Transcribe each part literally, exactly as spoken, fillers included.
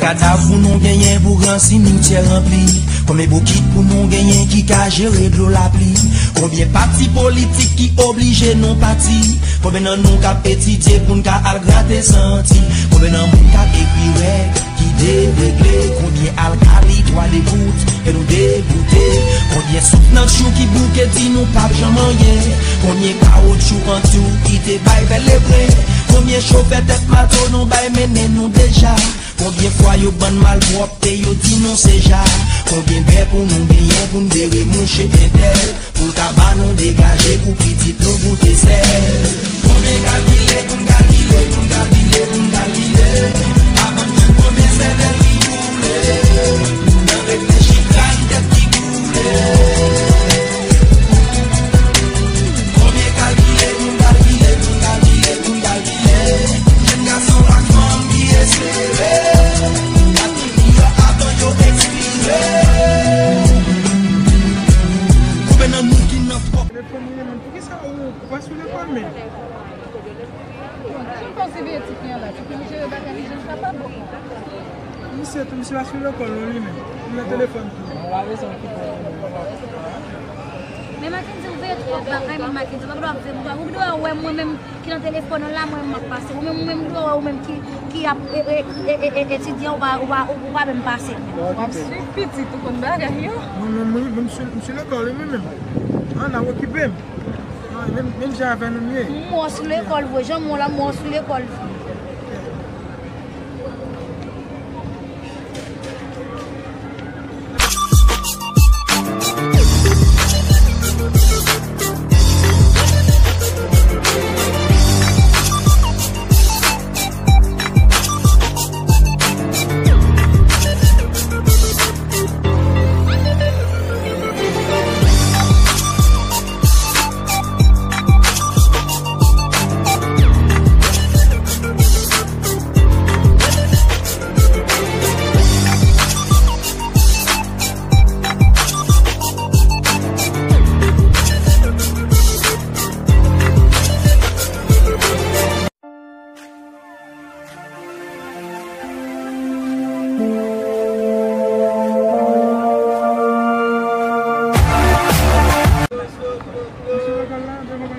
Kadav pou nou genyen pou gran simityè ranpli? Konbyen bokit pou nou genyen ki ka jere dlo lapli? Konbyen pati politik ki oblije non pati? Konbyen nan nou k ap etidye pou n ka al grate santi? Konbyen nan moun k ap ekri règ ki deregle? Konbyen alkali twa degout ke nou degoute? Konbyen souf nan tchou ki bouke di nou p ap janm anyen? Konbyen kawotchou an tou ki te bay bèl lepren? Konbyen chofè tèt mato nou bay mennen nou deja? Konbyen fwa yo ban n malpwòpte, yo di nou se ja? Konbyen bè pou nou genyen pou n vire mouche entèl, pou l ka ba nou degaje pou pitit nou goute sèl? Konbyen kalkile pou n kalkile, pou n kalkile, pou n kalkile, avan n jwenn premye sèvèl ki boule? Nan reflechi kay tèt ki boule. Konbyen kalkile pou n kalkile, pou n kalkile, pou n kalkile? Jèn gason ak fanm ki espere, atann miyò avan yo ekspire. Konbyen nan nou ki nan twòp? Telefòn li menm, poukisa ou, ou pa sou lekòl menm? Ki koze veye ti fi an la? Ti fi an jere bagay li jan l kapab. Misye tou, misye pa sou lekòl non li menm. Li nan telefòn tou. Men Mackendy, ou veye twòp bagay, men Mackendy, ou pa dwe ap veye, ou dwe wè mwen menm ki nan telefòn an la, mwen menm m ap pase. Ou menm, ou menm, ou dwe wè ou menm ki, ki ap, e, e, etidyan, ou pa, ou pa, ou pa menm pase. W ap swiv pitit ou konn bagay yo. Mwen menm, wi, mwen, m sou, m sou lekòl, wi, mwen menm. An, n ap okipe m. An, menm, menm jan avè nou m ye. M wè w sou lekòl vre, jan m wè w la, m wè w sou lekòl vre.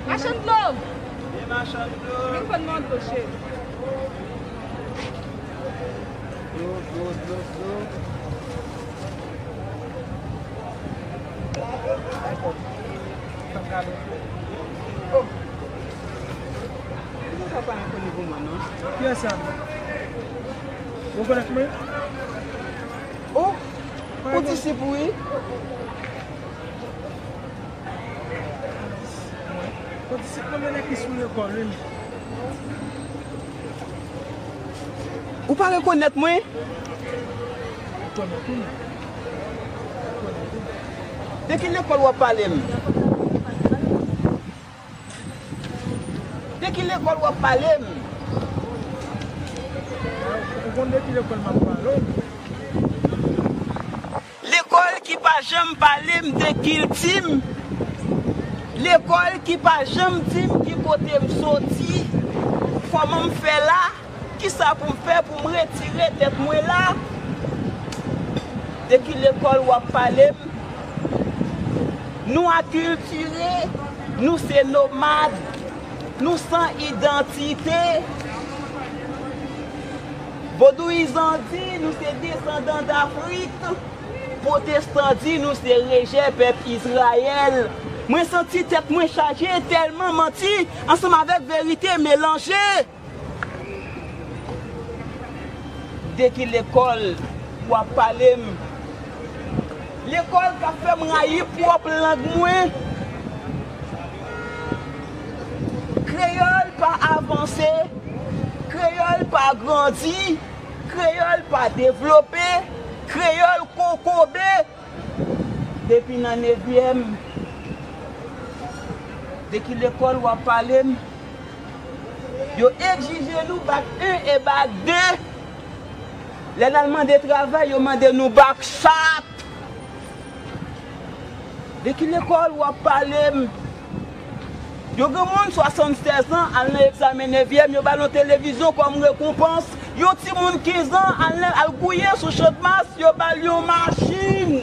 Machann dlo! Vin fè n mande dlo, cheri. Dlo, dlo, dlo, dlo. Kiyès sa? Ou rekonèt mwen? Oh! Kondisip wi. Kondisip nan mennen ki sou lekòl wi. Ou pa rekonèt mwen? De ki lekòl w ap pale m? De ki lekòl w ap pale m? Ou konn de ki lekòl m ap pale w? Lekòl ki pa janm pale m de kilti m. Lekòl ki pa janm di m ki kote m soti, kòman m fè la, kisa pou m fè pou m retire tèt mwen la. De ki lekòl w ap pale m? Nou akiltire, nou se nomad, nou san idantite. Vodouyizan di nou se desandan Dafrik. Pwotestan di nou se rejè pèp Izrayèl. Mwen santi tèt mwen chaje tèlman manti ansanm avèk verite melanje. De ki lekòl w ap pale m? Lekòl k ap fè m rayi pwòp lang mwen. Kreyòl pa avanse, kreyòl pa grandi, kreyòl pa devlope, kreyòl kokobe. Depi nan nevyèm, de ki lekòl w ap pale m? Yo egzije nou bak en e bak de. Lè n al mande travay, yo mande nou bak chat. De ki lekòl w ap pale m? Yon granmoun swasannsèz an al nan egzamen nevyèm, yo ba l yon televizyon kòm rekonpans. Yon timoun kenz an al, al gouye sou Channmas, yo ba l yon machin.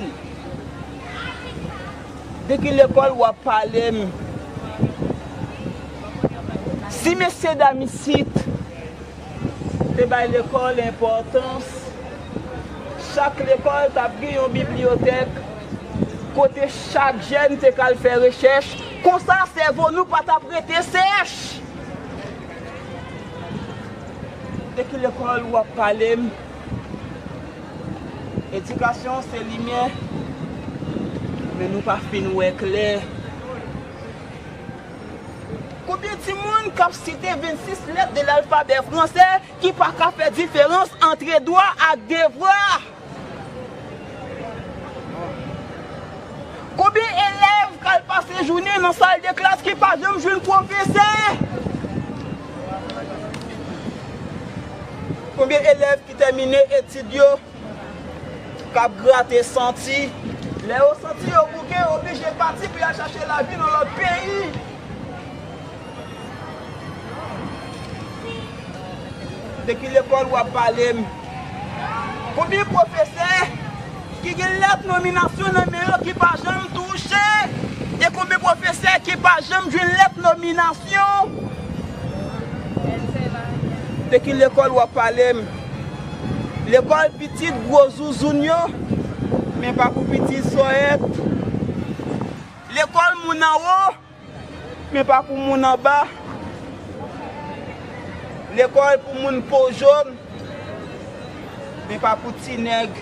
De ki lekòl w ap pale m? Si mesyedam isit te bay lekòl enpòtans, chak lekòl t ap gen yon bibliyotèk kote chak jèn te ka al fè rechèch. Konsa, sèvo nou pa t ap rete sèch. De ki lekòl w ap pale m? Edikasyon se limyè, men nou pa fin wè klè. Konbyen timoun k ap site vennsis lèt de lalfabè fransè ki pa ka fè diferans antre dwa ak devwa? Konbyen elèv k al pase jounen nan sal de klas ki pa janm jwenn pwofesè? Konbyen elèv ki tèmine etid yo k ap grate santi? Lè yo santi yo bouke, yo oblije pati pou y al chache lavi nan lòt peyi. De ki lekòl w ap pale m? Konbyen pwofesè ki gen lèt nominasyon nan men yo ki pa janm touche? E konbyen pwofesè ki pa janm jwenn lèt nominasyon? De ki lekòl w ap pale m? Lekòl pitit gwo zouzoun yo, men pa pou pitit sòyèt. Lekòl moun anwo, men pa pou moun anba. Lekòl pou moun po jòn, men pa pou ti nèg.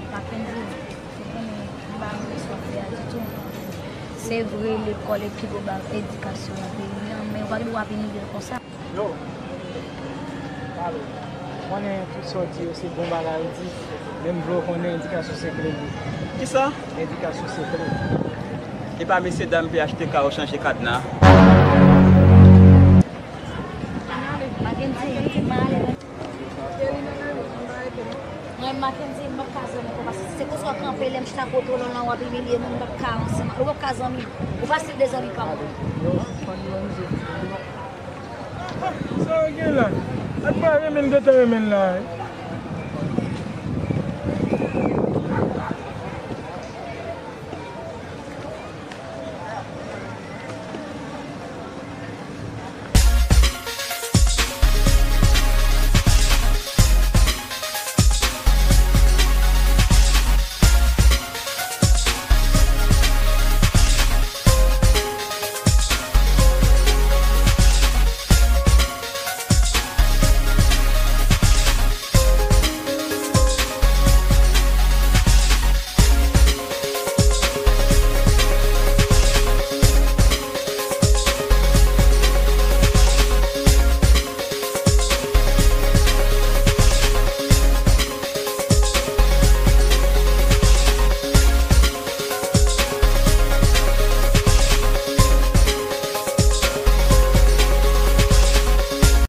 Makendy, ou konnen m pa renmen sa w ap fè a ditou. Se vre, lekòl e pi gwo baz edikasyon nan peyi an, men ou pa gen dwa vin ide l konsa. Yo, pale. Konnen tout sa w di yo se bon bagay ou di, men m vle w konnen edikasyon se kle li. Kisa? Edikasyon se kle. E pa mesyedam P H T K yo chanje kadna? Makendy, m ale. Mwen, Makendy, m p ap ka zanmi ankò, paske se konsa w ap kanpe, lè m chita kote w lan, w ap imilye moun, m p ap ka ansanm. Ou p ap ka zanmi m. Ou fasil de zanmi pa mwen. Sa w gen la? Ak pa renmen l gentan renmen l la.